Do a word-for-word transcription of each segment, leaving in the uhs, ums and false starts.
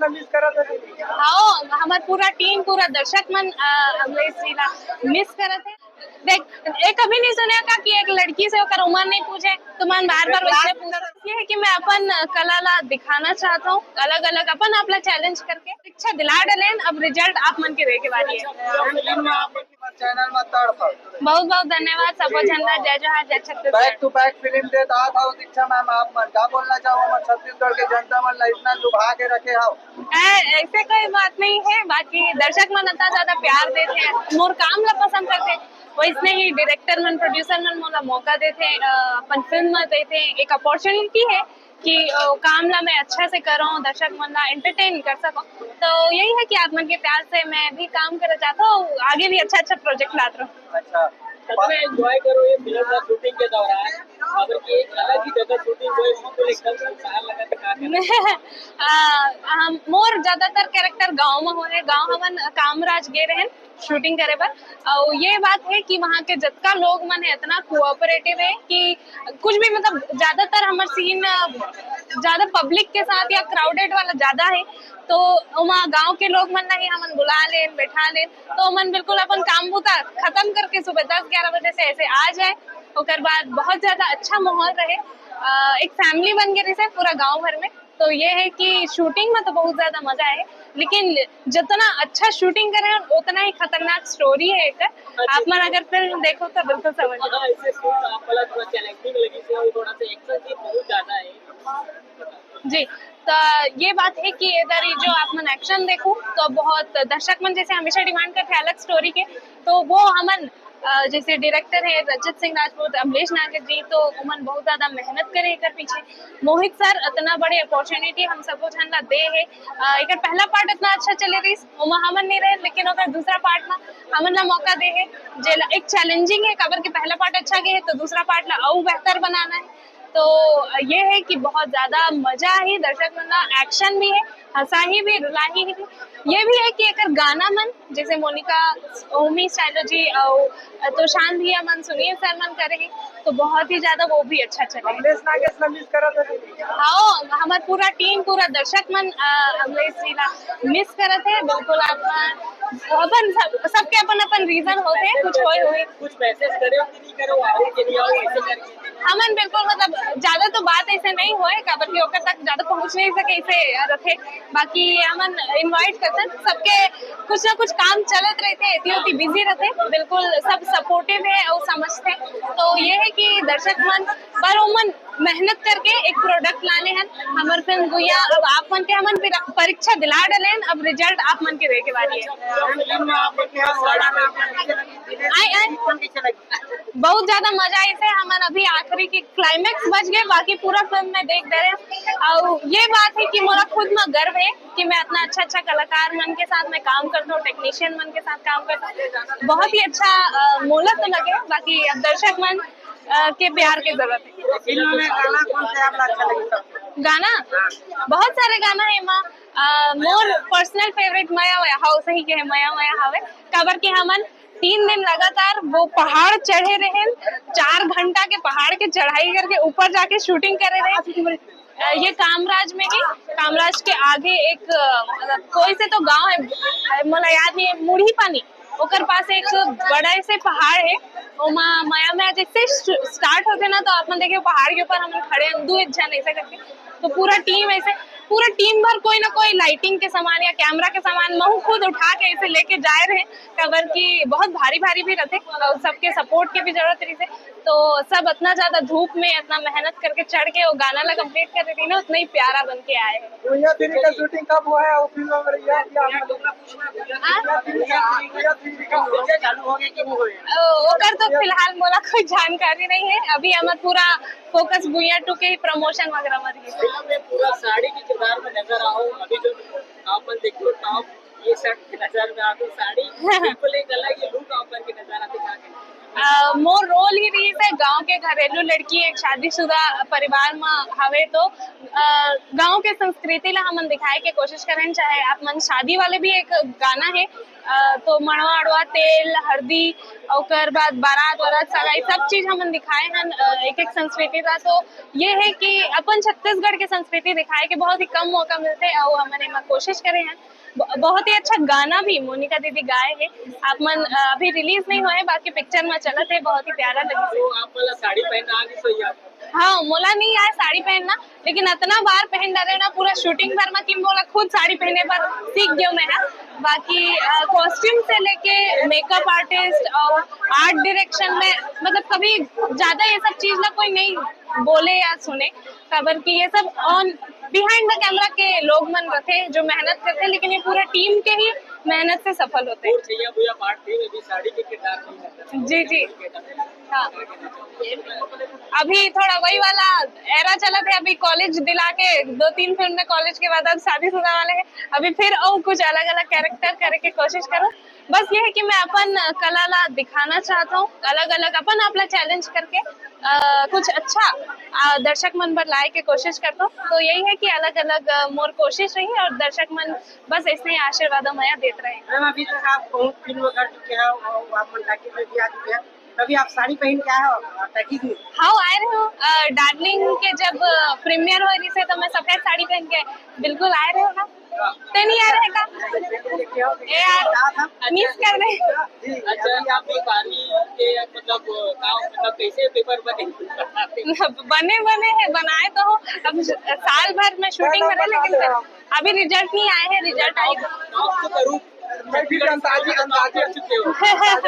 मिस करत हे। हाँ, हमर पूरा टीम, पूरा दर्शक मन अ, अमलेश जी ला मिस करत हे। देख, एक कभी नहीं सुने का कि एक लड़की से ओकर उम्र नहीं पूछे, तुमन बार बार वैसे पूछत। ये है कि मैं अपन कला ला दिखाना चाहता हूँ, अलग अलग अपन आप ला चैलेंज करके परीक्षा दिला डलेन। अब रिजल्ट आप मन के देखे वाली है। चैनल में तड़प। बहुत बहुत धन्यवाद सबो झन ला। जय जोहार, जय Chhattisgarh. Back to back film देत आत हव दीक्षा मैम, आप मन का बोलना चाहो हमर छत्तीसगढ़ के जनता मन ला इतना लुभा के रखे हव? ऐ-, ऐसे कोई बात नहीं है, बाकी दर्शक मन इतना ज्यादा प्यार देते हैं, मोर काम ला पसंद करते हैं, वैसने ही डायरेक्टर मन, प्रोड्यूसर मन मोला मौका देते हैं, अ, अपन फिल्म में देते हैं, एक अपॉर्चुनिटी है कि अ, काम ला मैं अच्छा से करूँ, दर्शक मन ला एंटरटेन कर सकूँ। तो यही है कि आप मन के प्यार से मैं भी काम करना चाहता हूँ, आगे भी अच्छा अच्छा प्रोजेक्ट लात रहूँ। अच्छा, कितना एंजॉय करो ये फिल्म का शूटिंग के दौरान? अगर कि एक अलग ही जगह शूटिंग हुई, बिल्कुल एकदम संसार लगा था, क्या कहना? अ, हम मोर ज्यादातर कैरेक्टर गांव में होए, गांव हमन कामराज गे रहन शूटिंग करे बर। और ये बात है कि वहाँ के जितना लोग मन है इतना कोऑपरेटिव है कि कुछ भी, मतलब ज्यादातर हमर सीन ज्यादा पब्लिक के साथ या क्राउडेड वाला ज्यादा है, तो वहाँ गांव के लोग मन नहीं हमन बुला लेन, बैठा लेन, तो हमन बिल्कुल अपन काम बुता खत्म करके सुबह दस ग्यारह बजे से ऐसे आ जाए। ओकर बाद बहुत ज्यादा अच्छा माहौल रहे, अ, एक फैमिली बन गए रहिसे पूरा गांव भर में। तो ये है कि शूटिंग में तो बहुत ज्यादा मजा आए, लेकिन जितना अच्छा शूटिंग करे हैं, उतना ही खतरनाक स्टोरी है एक। आप मन अगर फिल्म देखो तो बिल्कुल समझ लो। हाँ, इससे स्टोरी आप वाला थोड़ा चैलेंजिंग लगी से, और थोड़ा सा एक्शन सीन बहुत ज्यादा है। जी, तो ये बात है कि इधर ही जो आप मन एक्शन देखो तो बहुत दर्शक मन जैसे हमेशा डिमांड करते हैं अलग स्टोरी के, तो वो हमन अ, जैसे डायरेक्टर है रजत सिंह राजपूत, अमलेश नागर जी, तो उमन बहुत ज्यादा मेहनत करे एकर पीछे। मोहित सर इतना बड़े अपॉर्चुनिटी हम सबो झन ला दे है, अ, एकर पहला पार्ट इतना अच्छा चले रहिस, ओमा हमन नहीं रहे, लेकिन ओकर दूसरा पार्ट में हमन ला मौका दे है, जेला एक चैलेंजिंग है, काबर के पहला पार्ट अच्छा गए है तो दूसरा पार्ट ला अउ बेहतर बनाना है। तो ये है कि बहुत ज्यादा मजा आही, दर्शक मन ला एक्शन भी है, हंसाही भी, रुलाही भी। ये भी है कि एकर गाना मन जैसे मोनिका ओमी स्टाइलो जी और तोशान भैया मन, सुनील सर मन करे हैं, तो बहुत ही ज्यादा वो भी अच्छा चले। अमलेश नागेश ला मिस करत हे। हाँ, हमार पूरा टीम, पूरा दर्शक मन अ, अमलेश जी ला मिस करत है। बिल्कुल, आप अपन सब, सबके अपन अपन रीजन होते हैं, कुछ होए हुए। कुछ मैसेज करे हो कि नहीं करे हो, आओ कि नहीं आओ, ऐसे करके? हमन बिल्कुल, मतलब ज्यादा तो बात ऐसे नहीं होए, काबर कि ओकर तक ज्यादा पहुंच नहीं सके, ऐसे रथे। बाकी हमन इनवाइट करथन सबके, कुछ ना कुछ काम चलत रहते, एती ओती बिजी रहते। बिल्कुल सब सपोर्टिव है और समझते हैं। तो ये है कि दर्शक मन बर ओमन मेहनत करके एक प्रोडक्ट लाने हैं हमर फिल्म गुइया। अब आप मन के हमन पिर-, परीक्षा दिला डलेन, अब रिजल्ट आप मन के देखे वाली है। आए, आए। बहुत ज्यादा मजा आइस हे। हमन अभी आखिरी के क्लाइमैक्स बच गए, बाकी पूरा फिल्म में देख दे रहे हैं। और ये बात है कि मोला खुद में गर्व है कि मैं इतना अच्छा अच्छा कलाकार मन के साथ मैं काम करता हूँ, टेक्नीशियन मन के साथ काम करता हूँ। बहुत ही अच्छा अ, मोला तो लगे, बाकी अब दर्शक मन अ, के प्यार के जरूरत है। फिल्म में गाना कौन सा आपला अच्छा लगे? गाना, बहुत सारे गाना है माँ। अ, मोर पर्सनल फेवरेट मया मया, हाँ, सही कहे, मया मया हवे। काबर के हमन तीन दिन लगातार वो पहाड़ चढ़े रहे, चार घंटा के पहाड़ के चढ़ाई करके ऊपर जाके शूटिंग करे रहे। अ, ये कामराज में ही, कामराज के आगे एक, अ, मतलब कोई से तो गांव है, अ, मोला याद नहीं है, मुढ़ी पानी, ओकर पास एक बड़ा से पहाड़ है। ओमा मया मया जैसे स्टार्ट होते ना, तो आप मन देखे पहाड़ के ऊपर हम खड़े हैं, दो एक जन ऐसे करके, तो पूरा टीम ऐसे, पूरा टीम भर कोई ना कोई लाइटिंग के सामान या कैमरा के सामान महू खुद उठा के ऐसे लेके जाए रहे, काबर कि बहुत भारी भारी भी रहते और सबके सपोर्ट के भी जरूरत रही। तो सब इतना ज्यादा धूप में इतना मेहनत करके चढ़ के वो गाना ला कंप्लीट कर रही ना, उतना ही प्यारा बन के आए। भुइयां थ्री का शूटिंग कब हुआ है और फिल्म वगैरह यह क्या? हाँ? भुइयां थ्री का, भुइयां थ्री का चालू हो गया कि नहीं हुआ है? ओ, ओकर तो फिलहाल मोला कोई जानकारी नहीं है। अभी हमर पूरा फोकस भुइयां टू के ही प्रमोशन वगैरह में रही। फिल्म में पूरा साड़ी के किरदार में नजर आओ, अभी जो आप मन देखो टॉप ये शर्ट के नजर में आते साड़ी, बिल्कुल एक अलग ही लुक आप मन के नजर आते, क्या कहना? अ, मोर रोल ही रही है गांव के घरेलू लड़की, एक शादीशुदा परिवार में हवे तो गांव के संस्कृति ला हमन दिखाए के कोशिश करेन। चाहे आप मन शादी वाले भी एक गाना है, अ, तो मड़वा अड़वा, तेल हरदी, ओकर बाद बारात वारात, सगाई, सब चीज हमन दिखाए हन, अ, एक एक संस्कृति ला। तो ये है कि अपन छत्तीसगढ़ के संस्कृति दिखाए के बहुत ही कम मौका मिलथे, अउ हमन एमा कोशिश करे हन। ब-, बहुत ही अच्छा गाना भी मोनिका दीदी गाए है। आप मन, अ, अभी रिलीज नहीं होए, बाकी पिक्चर में चलत है, बहुत ही प्यारा लगे। तो आप वाला साड़ी पहनना आ गई सही आप? हाँ, मोला नहीं आए साड़ी पहनना, लेकिन इतना बार पहन डारे ना पूरा शूटिंग भर में कि मोला खुद साड़ी पहने पर सीख गयो मैं, हाँ। बाकी कॉस्ट्यूम से लेके मेकअप आर्टिस्ट और आर्ट डायरेक्शन में, मतलब, कभी ज्यादा ये सब चीज ना कोई नहीं बोले या सुने, काबर कि ये सब ऑन बिहाइंड द कैमरा के लोग मन रथे जो मेहनत करथे, लेकिन ये पूरा टीम के ही मेहनत से सफल होथे। और भैया, भैया पार्ट थ्री में भी साड़ी के किरदार नहीं करता। जी, जी। हाँ, अभी थोड़ा वही वाला एरा चलत है। अभी कॉलेज दिला के दो तीन फिल्म में कॉलेज के बाद अब शादीशुदा वाले हैं। अभी फिर और कुछ अलग अलग कैरेक्टर करे के कोशिश करूँ। बस ये है कि मैं अपन कला ला दिखाना चाहता हूँ, अलग अलग अपन आप ला चैलेंज करके अ, कुछ अच्छा अ, दर्शक मन बर लाए के कोशिश करता हूँ। तो यही है कि अलग अलग मोर कोशिश रही और दर्शक मन बस ऐसे ही आशीर्वाद मया देत रहे। मैम, अभी तक आप बहुत फिल्म कर चुके हैं और आप मन टाकीज में भी आ चुके हैं, कभी आप साड़ी पहन के आए हो टाकीज में? हाँ, आए रहे हो। अ, डार्लिंग के जब प्रीमियर हो रही से तो मैं सफेद साड़ी पहन के बिल्कुल आए रहे हो ना। ते नहीं आ रहे का? ए यार, मिस कर दे। अच्छा, अभी आप ये बारहवीं के मतलब का मतलब कैसे पेपर बने? बने बने हैं, बनाए तो हो। अब साल भर में शूटिंग करे, लेकिन अभी रिजल्ट नहीं आए हैं, रिजल्ट आएगा। टॉप तो करूँ। मैं भी अंदाजी, अंदाजी आ चुके हो। एक बार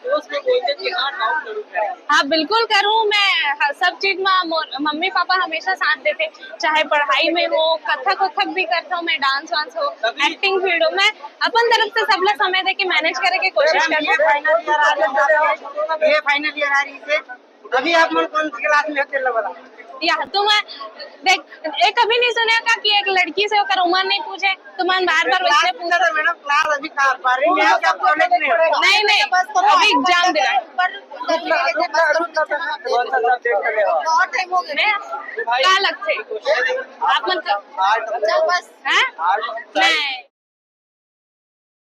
दोस्त को बोल दे कि हाँ, टॉप जरूर करें। हाँ, बिल्कुल करूँ मैं। हाँ, सब चीज में मोर मम्मी पापा हमेशा साथ देते, चाहे पढ़ाई में हो, कथक उथक भी करता हूँ मैं, डांस वांस हो, एक्टिंग फील्ड हो, मैं अपन तरफ से सबला समय दे के मैनेज करे के कोशिश करती हूँ। ये फाइनल ईयर आ रही है, अभी आप मन कौन सी क्लास में होते लगला? या तुम देख, एक कभी नहीं सुने का कि एक लड़की से ओकर उम्र नहीं पूछे, तुमन बार बार वैसे क्लास पूछो। तो मैडम, क्लास अभी का बारहवीं में है, क्या कॉलेज में हो? नहीं, नहीं, अभी एग्जाम दे रहा है। कौन सा सब्जेक्ट ले हो? बहुत टाइम हो गया। मैं का लगथे? आप मन का? चल बस। हैं? नहीं।